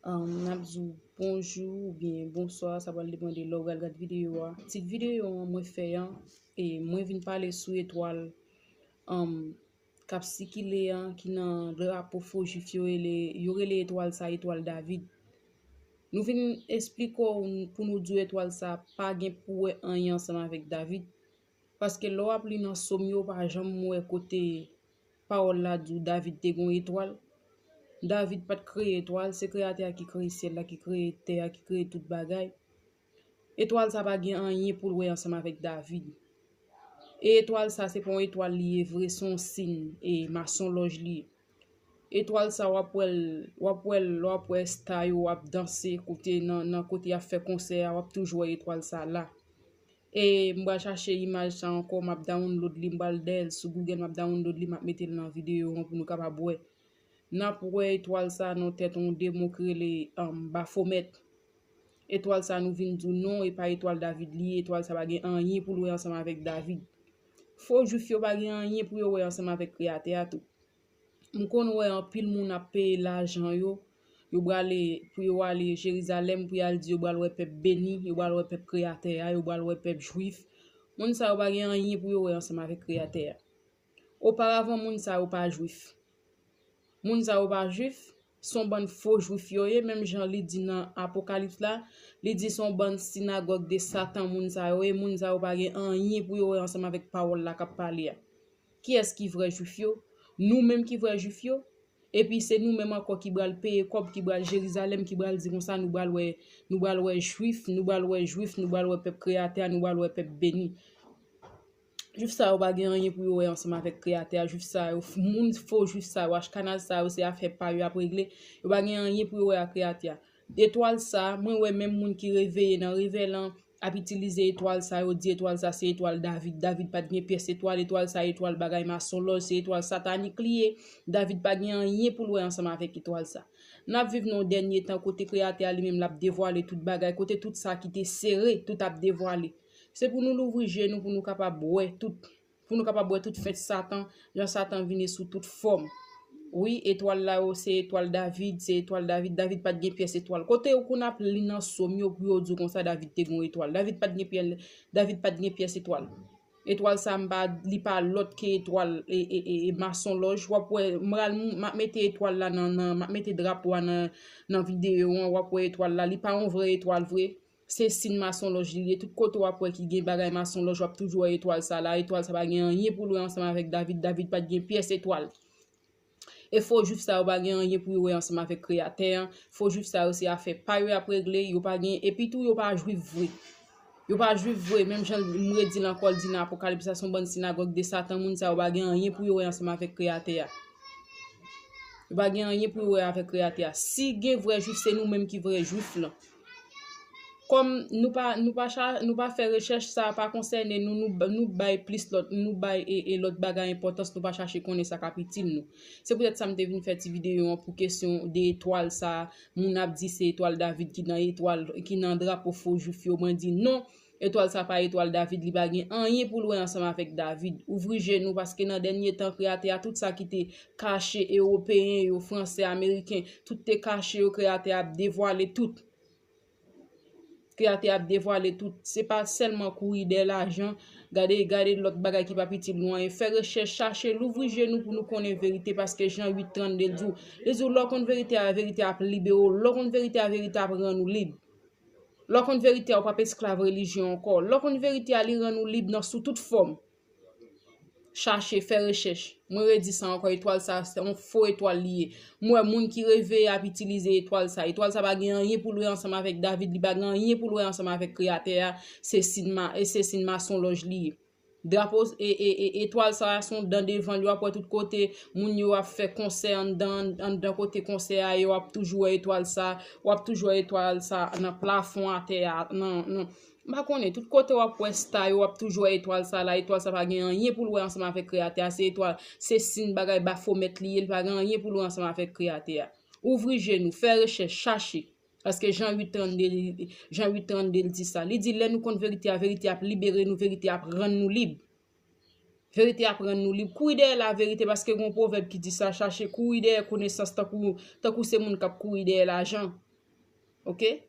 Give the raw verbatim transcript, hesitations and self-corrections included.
N ap di w bonjou oubyen bonswa, sa pral depann de lè w pral gad videyo a. Tit videyo an mwen fè an, e mwen vin pale sou etwal, k ap sikile an, ki nan drapo fo jwif yo, rele, yo rele etwal sa etwal David. Nou vin esplike w pou nou di w etwal sa pa gen pou wè anyen ansanm avèk David. Paske lè w ap li nan Sòm yo, w pa janm wè kote pawòl la di w David te gen yon etwal. David pa t kreye etwal, se Kreyatè a ki kreye syèl la, ki kreye tè a, ki kreye tout bagay. Etwal sa pa gen anyen pou l wè ansanm avèk David. E etwal sa, se pa yon etwal li ye vre, se yon siy e masonlòj li ye. Etwal sa, w ap wè l, w ap wè l, w ap wè sta yo ap danse kote nan, nan kote y ap fè konsè a, w ap toujou wè etwal sa la. E m pral chache imaj sa ankò, m ap download li, m pral dèyè l sou Google, m ap download li, m ap mete l nan videyo an pou nou kapab wè. N ap wè etwal sa nan tèt yon demon ki rele, um, Bafomèt. Etwal sa nou vin di w non, e pa etwal David li ye, etwal sa pa gen anyen pou l wè ansanm avèk David. Fo jwif yo pa gen anyen pou yo wè ansanm avèk Kreyatè a tou. M konn wè anpil moun ap peye lajan yo, yo prale, pou yo ale Jerizalèm, pou y al di yo pral wè pèp beni, yo pral wè pèp Kreyatè a, yo pral wè pèp jwif. Moun sa yo pa gen anyen pou yo wè ansanm avèk Kreyatè a. Oparavan, moun sa yo pa jwif. Moun sa yo pa jwif, se yon bann fo jwif yo ye, menm jan li di nan Apokalips la, li di se yon bann sinagòg de Satan, moun sa yo ye, moun sa yo pa gen anyen pou yo wè ansanm avèk pawòl la k ap pale a. Kiyès ki vrè jwif yo? Nou menm ki vrè jwif yo? Epi se nou menm ankò ki pral peye kòb, ki pral Jerizalèm, ki pral di konsa nou pral wè, nou pral wè jwif, nou pral wè jwif, nou pral wè pèp Kreyatè a, nou pral wè pèp beni. Jwif sa yo pa gen anyen pou yo wè ansanm avèk Kreyatè a. Jwif sa yo, moun fo jwif sa yo, achkanaz sa yo, se afè pa yo y ap regle. Yo pa gen anyen pou yo wè ak Kreyatè a. Etwal sa, mwen wè menm moun ki reveye nan revè lan ap itilize etwal sa, yo di etwal sa se etwal David. David pa t gen pyès etwal, etwal sa etwal bagay masonlòj, se etwal satanik li ye. David pa gen anyen pou l wè ansanm avèk etwal sa. N ap viv nan yon dènye tan kote Kreyatè a li menm l ap devwale tout bagay, kote tout sa ki te sere, tout ap devwale. Se pou nou louvri je nou pou nou kapab wè tout, pou nou kapab wè tout fent Satan, jan Satan vini sou tout fòm. Wi, etwal la yo, se etwal David, se etwal David. David pa t gen pyès etwal. Kote yo konn ap li nan Sòm yo pou yo di w konsa David te gen yon etwal? David pa t gen pyè-, David pa t gen pyès etwal. Etwal sa m pa, li pa lòt ke etwal e, e, e, e masonlòj. W ap wè, m pral, m ap mete etwal la nan, nan, m ap mete drapo a nan, nan videyo an, w ap wè etwal la. Li pa yon vrè etwal vre. Se siy masonlòj li ye. Tout kote w ap wè ki gen bagay masonlòj, w ap toujou wè etwal sa la. Etwal sa pa gen anyen pou l wè ansanm avèk David. David pa t gen pyès etwal. E fo jwif sa yo pa gen anyen pou yo wè ansanm avèk Kreyatè an. Fo jwif sa yo se afè pa yo y ap regle, yo pa gen, epi tou yo pa jwif vre. Yo pa jwif vre, menm jan m redi l ankò, l di nan Apokalips la, se yon bann sinagòg de Satan, moun sa yo pa gen anyen pou yo wè ansanm avèk Kreyatè a. Yo pa gen anyen pou yo wè avèk Kreyatè a. Si gen vrè jwif, se nou menm ki vrè jwif lan. Kòm nou pa, nou pa cha-, nou pa fè rechèch, sa pa konsène nou, nou, nou bay plis lòt, nou bay e, e lòt bagay enpòtans, nou pa chache konnen sa k ap itil nou. Se poutèt sa m te vin fè ti videyo an pou kesyon de etwal sa, moun ap di se etwal David ki nan etwal, ki nan drapo fo jwif yo. Mwen di non, etwal sa pa etwal David, li pa gen anyen pou l wè ansanm avèk David. Ouvri je nou, paske nan dènye tan, Kreyatè a, tout sa ki te kache, Ewopeyen yo, Fransè, Ameriken, tout te kache yo, Kreyatè a ap devwale tout. Kreyatè ap devwale tout. Se pa sèlman kouri dèyè lajan. Gade, gade lòt bagay ki p ap itil nou anyen. Fè rechèch, chache, louvri je nou pou nou konnen verite, paske Jan uit trannde l di w, li di w, lè w konn verite a, verite a ap libere w. Lè w konn verite a, verite a ap rann ou lib. Lè w konn verite a, ou p ap esklav relijyon ankò. Lè w konn verite a, li rann ou lib nan sou tout fòm. Chache, fè rechèch. Mwen redi sa ankò, etwal sa, se yon fo etwal li ye. M wè moun ki reveye ap itilize etwal sa. Etwal sa pa gen anyen pou l wè ansanm avèk David, li pa gen anyen pou l wè ansanm avèk Kreyatè a. Se siy ma-, e se siy masonlòj li ye. Drapo, e, e, e, etwal sa, se yon dan devan l, w ap wè tout kote, moun yo ap fè konsè anndan, anndan kote konsè a ye, w ap toujou wè etwal sa, w ap toujou wè etwal sa nan plafon, atè a, nan, nan, m pa konnen, tout kote w ap wè sta yo, w ap toujou wè etwal sa la. Etwal sa pa gen anyen pou l wè ansanm avèk Kreyatè a. Se etwal, se siy bagay Bafomèt li ye, li pa gen anyen pou l wè ansanm avèk Kreyatè a. Ouvri je nou, fè rechèch, chache. Paske Jan uit trannde, li, Jan uit trannde, l di sa. Li di, lè nou konn verite a, verite ap libere nou, verite ap rann nou lib. Verite ap rann nou lib. Kouri dèyè laverite, paske gen yon pwovèb ki di sa, chache kouri dèyè konesans tankou, tankou se moun k ap kouri dèyè lajan. Oke?